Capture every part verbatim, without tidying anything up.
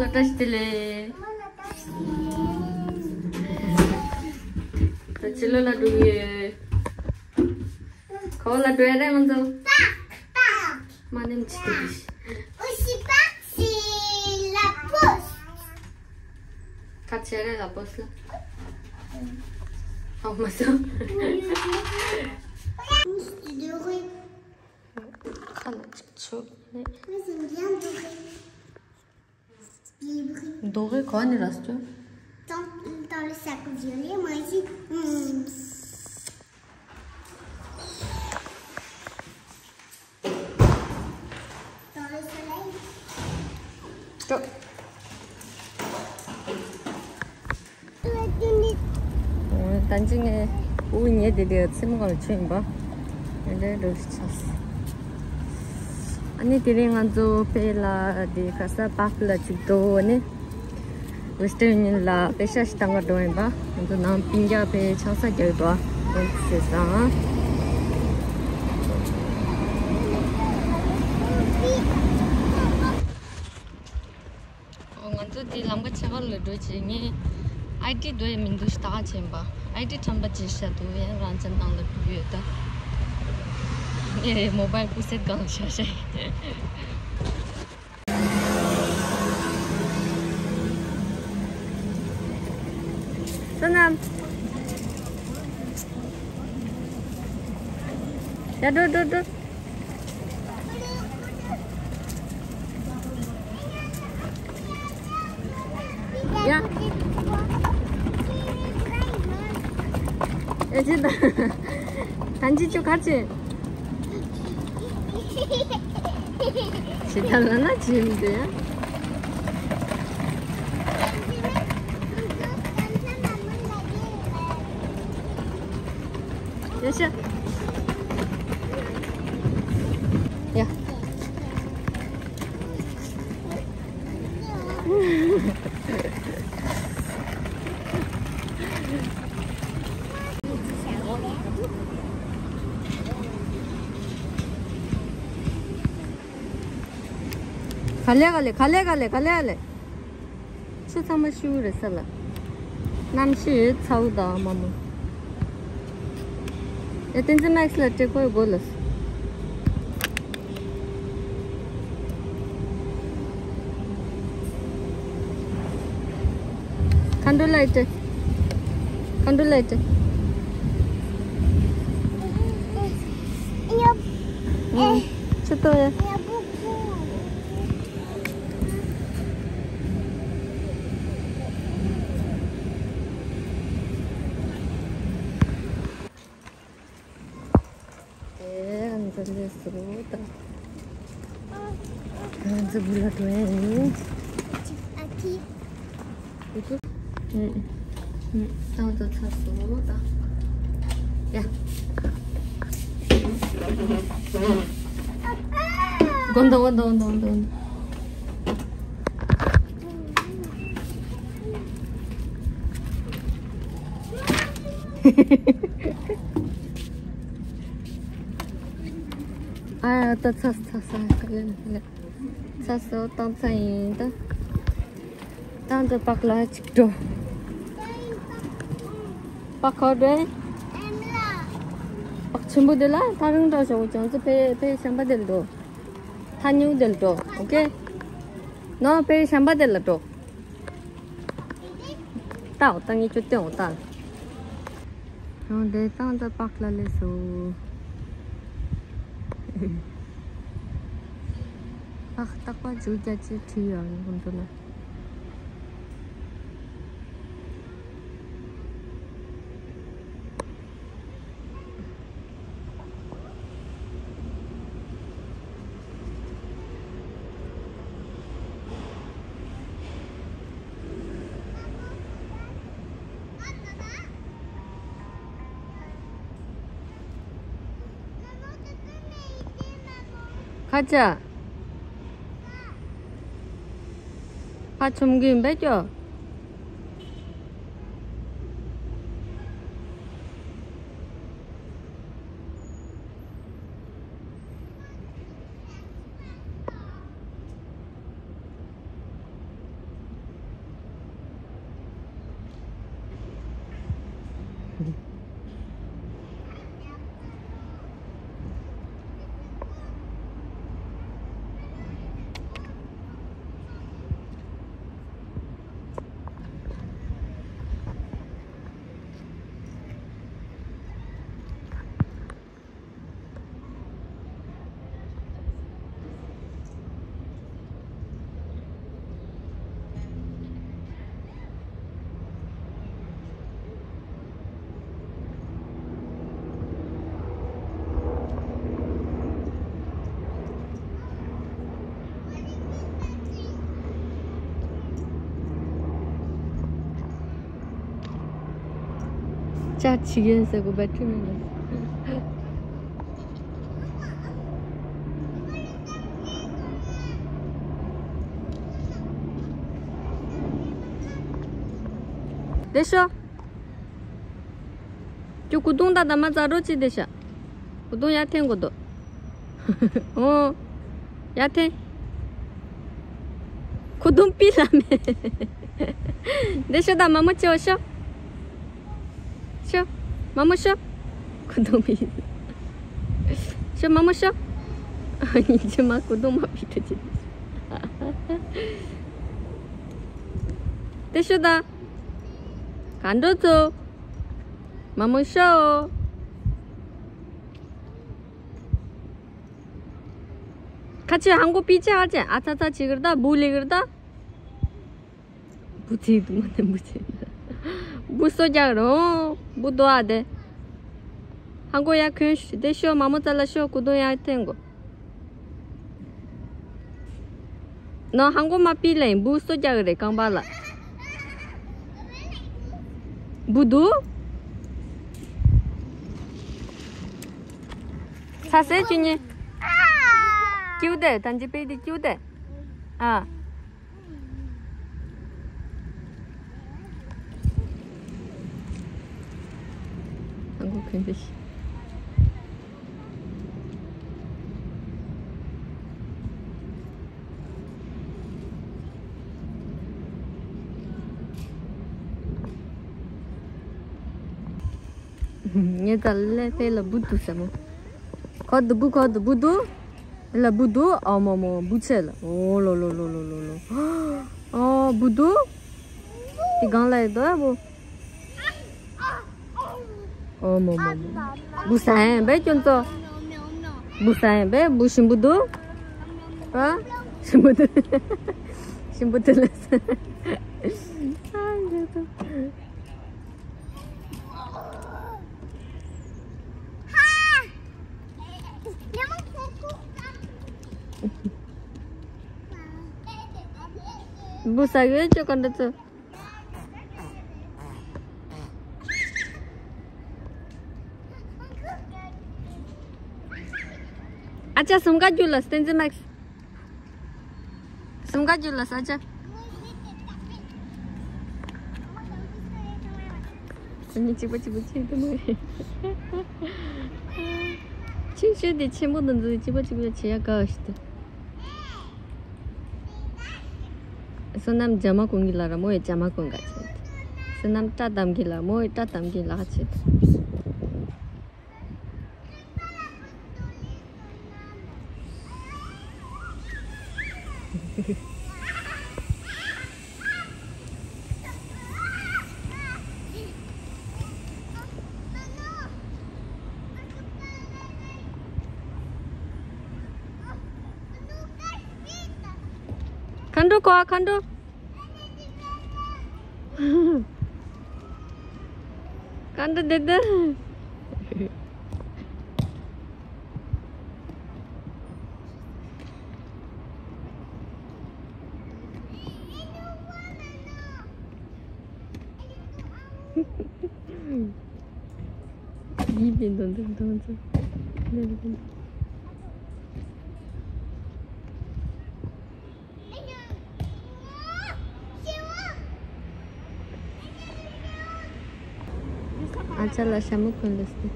བཀྲ་ཤིས་བདེ་ལེགས། ད་ཕྱི་ལོགས་ལ་འགྲོ་གི་ཡོད། ག་པར་ལ་འགྲོ་ཡ་རེད་ང་ཚོ། མ་ནེམ་ཅི་ཏི་བིཤ། Aussi parti la poste. ཁ་ཆེ་རེད་ལ་པོ་སི་ལ། ཨ་མ་སོ། ཁ་ལ་ཅིག་ཆོད་ནས། རྡོ་ཁའི་གོ་ནི་ར་སྐྱོ། Dans, dans le sac violet, moi aussi. Hmm. Dans le soleil. སྐྱོ། ད་ཅི་ངས་དབུ་ཉལ་དེ་དེ་ཚེ་མོ་ག་ལ་ཆོད་ཡིན་པ། ཨ་ནི་དེ་རིང་ང་ཚོ་དཔེ་ལ་དེ་ག་ས་པཱག་ལ་ཅིག་འགྲོ་ནི། Western Union ལ་པེ་ཤ་ཞིག་བཏང་ག་འགྲོ་ཡིན་པ། ང་ཚོ་ནང་སྤུན་ཀྱག་པའི་ཆང་ས་རྒྱག་འགྲོ་བ་ཟེར་སང་། ང་ཚོ་དེ་ལམ་ཁ་ཆེ་བ་ལ་འགྲོ་བྱེད་ངས་ཨའི་ཌི་འདོད་ཡ་མི་འདུག་ཞིག་ད་ག་ཆེན་པ། ཨའི་ཌི་ཁྲམ་པ་ཅིག་ཤ་འདུག་ཡང་རང་ཅན་ནང་ལ་འགྲོ་ཡོད་ད། ངས་མོ་བྷལ་ཀུ་སེད་སྒང་ལ་ཤ་ཤ་ཡིན། བསོད་ནམས། ཡ་འགྲོ་འགྲོ་འགྲོ། ཡ། ཨེ་ཅི་ད། གང་ཅི་ཅོ་ག་ཅི། ཇི་ལྟར་ལ་ན་ཇི་མི་འདུག་ཡ། ཡ་ཤ། ཡ། ག་ལེ་ག་ལེ་ག་ལེ་ག་ལེ་ག་ལེ་ག་ལེ། ཆུ་ཚང་མ་ཤུ་རེད་ས་ལ། གནམ་གཤིས་ཚ་བོ་དང་དམའ་མོ། ཡ་བསྟན་འཛིན་མེག་སི་ལ་སྤྲད་དགོས་དགོས་ལ། ཁ་འགྲོ་ལ་ཡི་སྤྲད། ཁ་འགྲོ་ལ་ཡི་སྤྲད། ཆུ་ཏོ་ཡ། དེ་ང་ཚོ་སླེབས་སོང་ད། ང་ཚོ་བུ་ལ་འགྲོ་ཡ་ཡིན། ཨ་ཁི། ཨུ་ཁུ། ཨུ། ཨུ། ད་ང་ཚོ་ཚར་སོང་ད། ཡ། དགོན་དང་དགོན་དང་དགོན་དང་དགོན་དང་། ཨ་ད་ཚ་ཚ་ཚ་ག་ལེ་ནི་ལེ། ཚ་སོ་བཏང་ཚ་ཡིན་ད། ད་འདི་པགས་ལ་གཅིག་འགྲོ། པགས་ཁ་འགྲོ། པགས་ཆེན་པོ་དེ་ལ་ཐག་རིང་འགྲོ་ཞོག་ཅང་ཚོ་ཕེ་ཕེ་ཤམ་པ་དེ་ལ་འགྲོ། ཐ་སྙད་དེ་ལ་འགྲོ། ཨོ་ཀེ། ནོ་པེ་ཤམ་པ་དེ་ལ་འགྲོ། ཏའོ་ཏ་ངེ་ཅོ་ཏེའོ་ཏ། ཡང་དེ་ཏང་ཏ་པགས་ལ་ལེ་སོ། པགས་རྟག་པ་ཇུ་རྒྱ་ཅི་ཁྲི་ཡོང་གོམ་དུ་ལ། ཁ་ཆ། ཕ་ཆུམ་གི་ཡིན་པས་ཀྱོ། ཅག་ཆི་གན་ཟེར་གོ་བ་ཁྲིམས་མེད་ལ། དེ་ཤོ། ཁྱོད་ཀུ་དུང་ད་ད་མ་ཙ་རོ་ཅི་དེ་ཤ། ཀུ་དུང་ཡར་འཐེན་དགོས་འདུག་ཨོ། ཡར་འཐེན། ཁུ་དུང་པི་ལ་མེ། འདི་ཤོ་ད་མ་མོ་ཅི་འོ་ཤོ། ཤོ། མ་མོ་ཤོ། ཁུ་དུང་པི། ཤོ་མ་མོ་ཤོ། ཉི་ཅི་མ་ཁུ་དུང་མ་པི་ཏུ་ཅི། འདི་ཤོ་ད། ག་འགྲོ་ཚོ། མ་མོ་ཤོ། ཁ་ཆེ་ཧང་གོ་པི་ཅི་ཧར་ཅན་ཨ་ཚ་ཚ་ཆི་གིར་ད་བུ་ལི་གིར་ད། བུ་ཚི་དུ་མ་ནེ་བུ་ཚི། བུ་སོ་རྒྱག་རོ། བུ་དོ་ཨ་དེ། ཧང་གོ་ཡ་ཁོན་ཤུ་དེ་ཤོ་མ་མོ་ཙ་ལ་ཤོ་ཀུ་དོ་ཡ་ཐེན་གོ། ནོ་ཧང་གོ་མ་པི་ལེན་བུ་སོ་རྒྱག་རེ་རྐང་པ་ལ། བུ་དུ། ཚ་སེ་ཅི་ཉེ། ཀྱུ་དེ་ད་ཅི་པེ་དི་ཀྱུ་དེ། ཨ། ཧང་གོ་ཁོན་ཤུ། ངས་ད་ལས་དེ་ལ་བུ་དུ་ཟེར་མོ། ཁོ་དུ་བུ་ཁོ་དུ་བུ་དུ། ལ་བུ་དུ་ཨ་མོ་མོ་བུ་ཆེ་ལ་ཨོ་ལོ་ལོ། ཨོ་བུ་དུ། དེ་གང་ལ་ཡོད་དོ་ཨ་བུ། ཨོ་མོ་མོ་མོ། བུ་ས་ཡན་བེ་ཀྱོན་ཙོ། བུ་ས་ཡན་བེ་བུ་ཞིམ་པོ་དུ། ཨ། ཞིམ་པོ་དུ། ཞིམ་པོ་དུ་ལ་ས། ཨ་འདི་དུ། བུ་ས་ཡོད་ཅོ་ག་འདི་ཙོ། ཨ་ཅག་སུམ་ཀ་རྒྱུ་ལ་སྟན་ཛི་མེགས། སུམ་ཀ་རྒྱུ་ལ་ས་ཅག། སུམ་ནི་གཅིག་པ་གཅིག་པ་ཆེན་པོ་མ་རེད། ཆིང་ཤོས་དེ་ཆེན་པོ་དང་འཛུལ་གཅིག་པ་གཅིག་པ་བྱེད་ཡ་དགའ་བ་ཞིག་འདུག་བསོད་ནམས་རྒྱ་མ་གོན་གི་ལ་ར་མོ་ཡི་རྒྱ་མ་གོན་ག་བྱེད། བསོད་ནམས་སྐྲ་བསྡམ་གི་ལ་མོ་ཡི་སྐྲ་བསྡམ་གི་ལ་བྱེད། མཁའ་འགྲོ་ཁོ་ཨ་མཁའ་འགྲོ། མཁའ་འགྲོ་དེ་དེ། ཡིད་པའི་འདོན་འདོན་འདོན་འདོན། ཨ་ཅག་ལ་ཞྭ་མོ་གོན་ལ་སྟེ།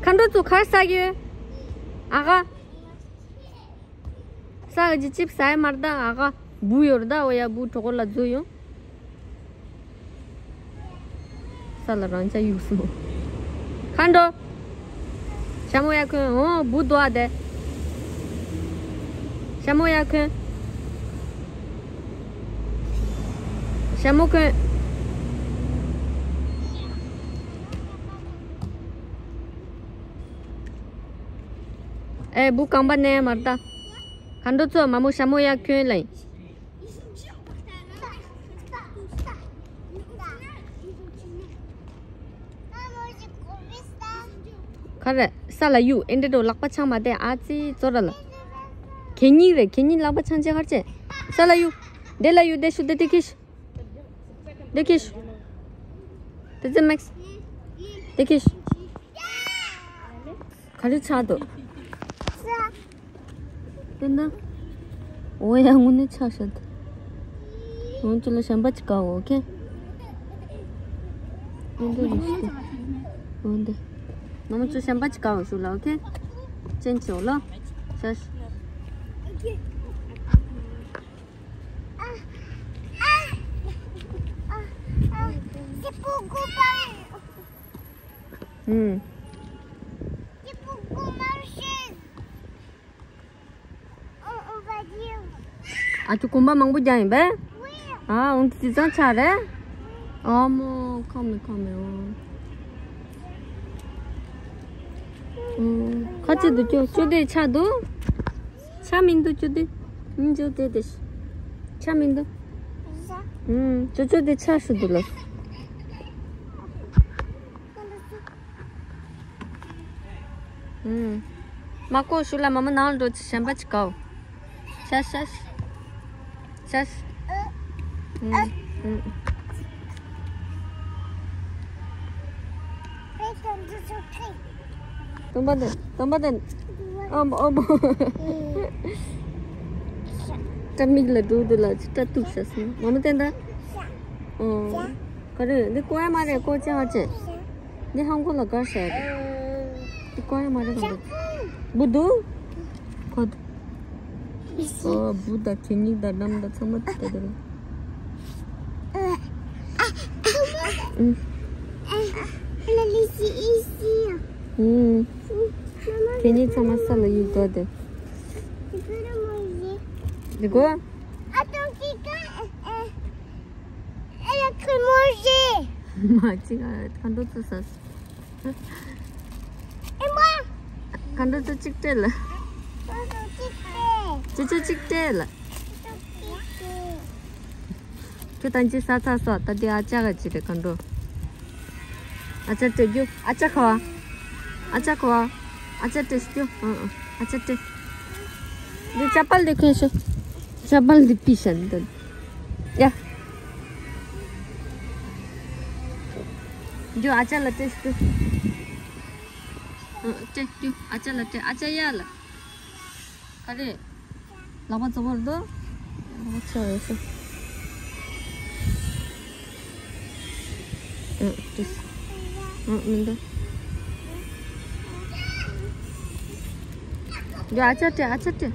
མཁའ་འགྲོ་ཚོ་གར་ས་གི་ཡོད། ཨ་ག་ས་གི་ཅི་ཅིབ་ས་ཡ་མར་ད་ཨ་ག་བུ་ཡོད་རེད་ད། འོ་ཡ། བུ་གྲོད་ཁོག་ལ་འཛུལ་ཡོང་། ས་ལ་རང་ཅག་གཡུགས་སོང་། མཁའ་འགྲོ། ཞྭ་མོ་ཡར་གོན། འོ་བུ་འདུག་ཨ་དེ། ཞྭ་མོ་ཡར་གོན། ཞྭ་མོ་གོན། ཨེ་བུ་རྐང་པ་མནན་ཡ་མ་རེད་ད། མཁའ་འགྲོ་ཚོ། མ་མོ་ཞྭ་མོ་ཡར་གོན་ལ་ཡིན། ག་རེ། ས་ལ་གཡུག་ཨེ་འདྲ་འགྲོ། ལག་པ་འཆང་མ་བསྡད། ཨ་ཙི་ཙོ་ར་ལ། གད་སྙིགས་རེད། གད་སྙིགས། ལག་པ་འཆང་ཅེས་ཁར་ཅེས། ས་ལ་གཡུག་དེ་ལ་གཡུག་དེ་ཤུ་དེ་དེ་ཁྱེར་ཤུ། དེ་ཁྱེར་ཤུ། དེ་ཙི་མེགས། དེ་ཁྱེར་ཤུ། ག་རེ་ཆགས་འདུག་དེ་ན། འོ་ཡ། དངོས་གནས་ཆགས་ཤག་འོ་ཁྱོད་ལ་ཞིམ་པ་ཅིག་ག་འོ་ཁེ། འོ་འདི་རེད་ཤག་འོ་འདི། མ་མོ་ཚོ་ཞིམ་པ་ཅིག་ག་འོ་ཤུ་ལ་འོ་ཁེ། ཅན་ཆེ་འོ་ལ། ཤ་ཤ། ཨུམ། ཨ་ཁྱོད་གོམ་པ་མང་པོ་རྒྱག་ཡིན་པས། ཨ་འོང་དུ་དེ་ཚང་ཆགས་རེད། ཨ་མོ་ཁ་མེད་ཁ་མེད་འོ། ཁ་ཅིག་འདུག་ཅོ་ཅོ་དེ་ཆགས་འདུག་ཆགས་མི་འདུག་ཅོ་དེ། ཨུམ་ཅོ་དེ་དེ། ཆགས་མི་འདུག་ཨུམ་ཅོ་ཅོ་དེ་ཆགས་ཤུ་འདུག་ལ། ཨུམ། མ་ཀོ་ཤུ་ལ། མ་མོ་ནང་འགྲོ་ཅི་ཞིམ་པ་ཅིག་གའོ། ཤ་ཤ་ཤ། ཤ་ཤ། ཨུམ། ཨུམ། སྟོན་པ་དེ། སྟོན་པ་དེ། ཨོ་མོ་ཨོ་མོ། སྐྲ་མིག་ལ་འགྲོ་འདུག་ལ་ཅི་སྐྲ་གཏུབ་ཤ་སོང་། མ་མོ་དེ་འདྲ། ཨོ། ག་རེ། འདི་ཀོ་ཡ་མ་རེད། ཀོ་ཅི་ཧ་ཅེ། འདི་ཧང་གོ་ལ་གར་ཤ་རེད། འདི་ཀོ་ཡ་མ་རེད། ག་འདི་བུ་འདུག་ཁོ་འདུག་ཨོ་བུ་དང་གད་སྙིགས་དང་འགྲམ་དང་ཚང་མ་དེ་དེ་རེད། ཨུ། ཨུ། གད་སྙིགས་ཚང་མ་ས་ལ་གཡུག་འགྲོ་དེ། འདི་གོ། Elle a cru manger. མ་ཅིག་ཨ་ཁ་འགྲོ་ཚོ་ས། Et moi? ཁ་འགྲོ་ཚོ་གཅིག་སྤྲད་ལ། ཁ་འགྲོ་གཅིག་སྤྲད། ཅོ་ཅོ་གཅིག་སྤྲད་ལ། ཁྱོད་ད་ཅི་ས་ཚ་སོ། ད་དེ་ཨ་ཅག་ག་ཅི་རེད་ཁ་འགྲོ། ཨ་ཅག་སྤྲད་རྒྱུ། ཨ་ཅག་ཁ་བ། ཨ་ཅག་ཁ་བ། ཨ་ཅག་སྤྲད་རྒྱུ། ཨ་ཨ། ཨ་ཅག་སྤྲད། འདི་ཅ་པལ་འདི་གོན་ཤོག་ཅ་པལ་འདི་ཕུད་ཤོག་འདི། ཡ། འདི་ཨ་ཅག་ལ་སྤྲད་ཤོག་ཨ། སྤྲད་རྒྱུ། ཨ་ཅག་ལ་སྤྲད། ཨ་ཅག་ཡ་ལ། ག་རེ། ལག་པ་བཙོག་པོར་འདུག་ལག་པ་ཆེ་བ་ཡོད་ཤོག་ཨ། སྤྲད། ཨ། མི་འདུག་རྒྱུ། ཨ་ཅག་སྤྲད། ཨ་ཅག་སྤྲད།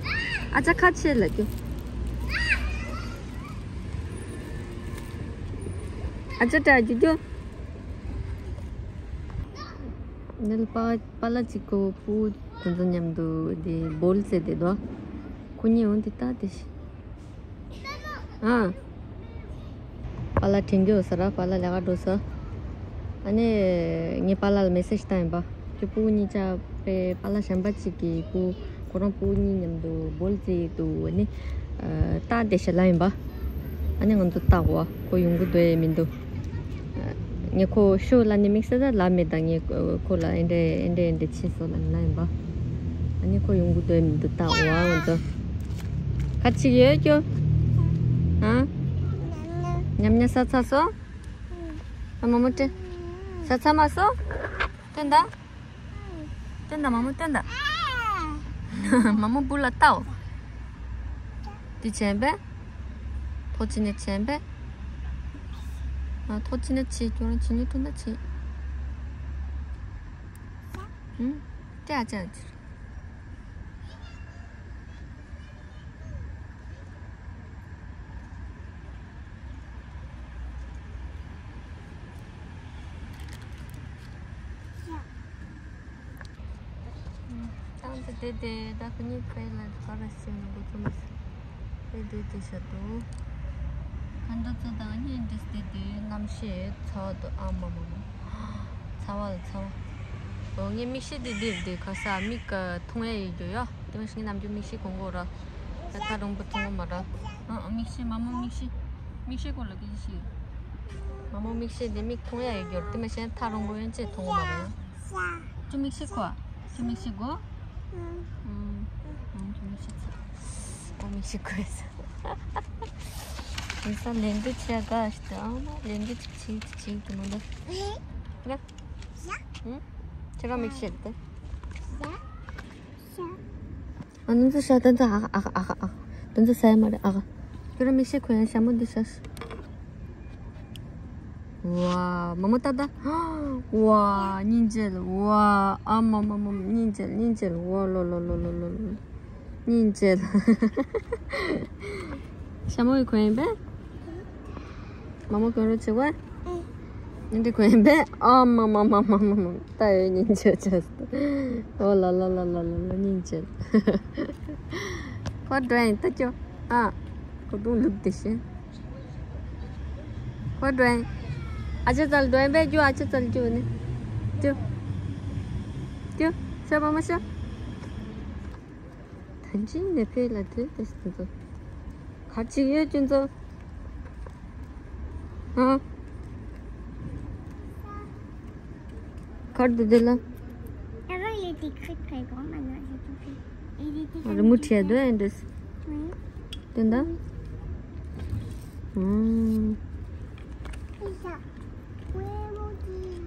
ཨ་ཅག་ཁ་ཆེ་ལ་རྒྱུ། ཨ་ཅག་སྤྲད་རྒྱུ་རྒྱུ། འདི་ལ་པ་པཱ་ལགས་གཅིག་གོ་སྤུ་དེ་ཚོ་མཉམ་དུ་དེ་བོལ་ཟེར་དེ་དོ། ཁོ་གཉིས་འོང་དེ་ལྟ་དེ་ཤི། ཨ། པཱ་ལགས་དྲན་གྱི་ཡོད་ས་ར། པཱ་ལགས་ལས་ཀ་འགྲོ་ས། ཨ་ནི་ངས་པཱ་ལགས་ལ་མེ་སེ་ཇི་བཏང་ཡིན་པ། ཁྱོད་སྤུ་གུ་གཉིས་ཆ་པའི་པཱ་ལགས་གཞན་པ་གཅིག་གིས་སྤུ་ཁོ་རང་སྤུ་གུ་གཉིས་མཉམ་དུ་བོལ་རྩེ་འདུག་ཨ་ནི། ཨ། ལྟ་བསྡད་ཤག་ལབ་ཡིན་པ། ཨ་ནི་ང་ཚོ་ལྟ་དགོས་པ། ཁོ་ཡོང་གི་འདུག་ཨེ་མི་འདུག་ངས་ཁོ་ཤོག་ལབ་ནས་དམིགས་བསལ་ལབ་མེད། ད་ངས་ཁོ་ལ་ཨེ་འདྲ་ཨེ་འདྲ་ཨེ་འདྲ་བྱས་སོང་ལབ་ནས་ལབ་ཡིན་པ། ཨ་ནི་ཁོ་ཡོང་གི་འདུག་ཨེ་མི་འདུག་ལྟ་དགོས་པ་ང་ཚོ། ག་ཅིག་ཡོད་ཀྱོ། ཨ། ཉམས་ཉམས་ས་ཚ་སོ། ཨ། མ་མོ་སྤྲད། ས་ཚ་མ་སོ། སྟོན་ད། སྟོན་ད་མ་མོ་སྟོན་ད། མ་མོ་བུ་ལ་ལྟའོ། དེ་བྱས་པས། ཐོག་ཅི་ནས་བྱས་པས། ཨ། ཐོག་ཅི་ནས་བྱས་ཀྱང་རང་ཅི་ནས་ཐོན་ད་བྱས། ཨུམ། ཏེ་ཨ་ཅག་ཅི། དེ་དེ་ད་ཁོ་གཉིས་ཕེ་ལ་ག་ར་སེམས་མི་དགོས་ཐུབ་མ་སོང་། དེ་དེ་དེ་ཤ་དུ། ཁ་འདོད་ཚོ་དང་གཉིས་འདྲེས་དེ་དེ་རྣམ་ཤེས་ཚ་བ་དུ་ཨ་མ་མ་མ། ཚ་བ་ལ་ཚ་བ། འོ་ངའི་མིག་ཤེལ་དེ་འདིར་དེ་ག་ས་མིག་ག་མཐོང་ཡ་ཡོད་རྒྱུ་ཡ། དེ་མ་ཤེས་ངའི་ནམ་རྒྱུན་མིག་ཤེལ་གོན་གོ་ར། ད་ཐག་རིང་པོ་མཐོང་གོ་མ་ར། ཨ་ཨ་མིག་ཤེལ་མ་མོ་མིག་ཤེལ། མིག་ཤེལ་གོ་ལ་གི་ཤེས། མ་མོ་མིག་ཤེལ་དེ་མིག་མཐོང་ཡ་ཡོད་རྒྱུ་ར། དེ་མ་ཤེས་ཐག་རིང་པོ་ཡོད་ཅེས་མཐོང་གོ་མ་ར། ཁྱོད་མིག་ཤེལ་གོ། ཁྱོད་མིག་ཤེལ་གོ། ཨུམ། ཨུམ། ཁྱོད་མིག་ཤེལ་ཚ། ཨོ་མིག་ཤེལ་གོ་ས། མི་ས་ལེན་དུ་ཆེ་ག་ཞིག་ཏུ་ཨ་མ་ལེན་དུ་ཅིག་ཅིག་ཅིག་ཏུ་མ་འདུག་ཡ། ཨུམ། ཁྱོད་རང་མིག་ཤེལ་ཏུ། ཨ་ནི་ཚོ་ཤ་ཏན་ཚོ་ཨ་ཨ་ཨ་ཨ། ཏན་ཚོ་ས་ཡ་མ་རེད་ཨ། ཁྱོད་རང་མིག་ཤེལ་གོན་ཡ་ཤ་མོ་འདི་ཤ། ཝ། མ་མོ་ཏ་ཏ། ཝ། སྙིང་རྗེ་ལ། ཝ། ཨ་མ་མ་མ་སྙིང་རྗེ་སྙིང་རྗེ་ལ། ཝ་ལོ་ལོ་ལོ། སྙིང་རྗེ་ལ། ཤ་མོ་ཡི་གོན་ཡིན་པས། མ་མོ་གོན་རོགས་བྱེད་ཝ། སྙིང་རྗེ་གོན་ཡིན་པས། ཨ་མ་མ་མ་མ་མ་མ། ད་ཡོད་སྙིང་རྗེ་ཆེ། ཝ་ལ་ལ་ལ་ལ་ལ་ལ་སྙིང་རྗེ་ལ། ཁོ་འགྲོ་ཡིན་ད་ཅོ། ཨ། ཁོ་དུང་ལུག་དེ་ཤེས། ཁོ་འགྲོ་ཡིན། ཨ་ཅེ་ཙལ་འགྲོ་ཡིན་པས་ཅོ། ཨ་ཅེ་ཙལ་ཅོ་ནི། ཅོ། ཅོ། ཤ་མ་མ་ཤ། ཐན་ཅིན་ནེ་ཕེ་ལ་དེ་དེ་སི་ཚོ། གར་ཅིག་ཡོད་ཅུན་ཚོ། ཨ། གར་དུ་དེ་ལ། Avant, il était très très grand, maintenant il est tout petit. Et il était ཨ་རི་མུ་ཁྲིད་དུ་ཨེ་འདྲེས། Oui. དེ་འདྲ། ཨུམ། C'est ça. Oui, mon petit.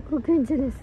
ཁོ་ཁོན་ཅི་རེད།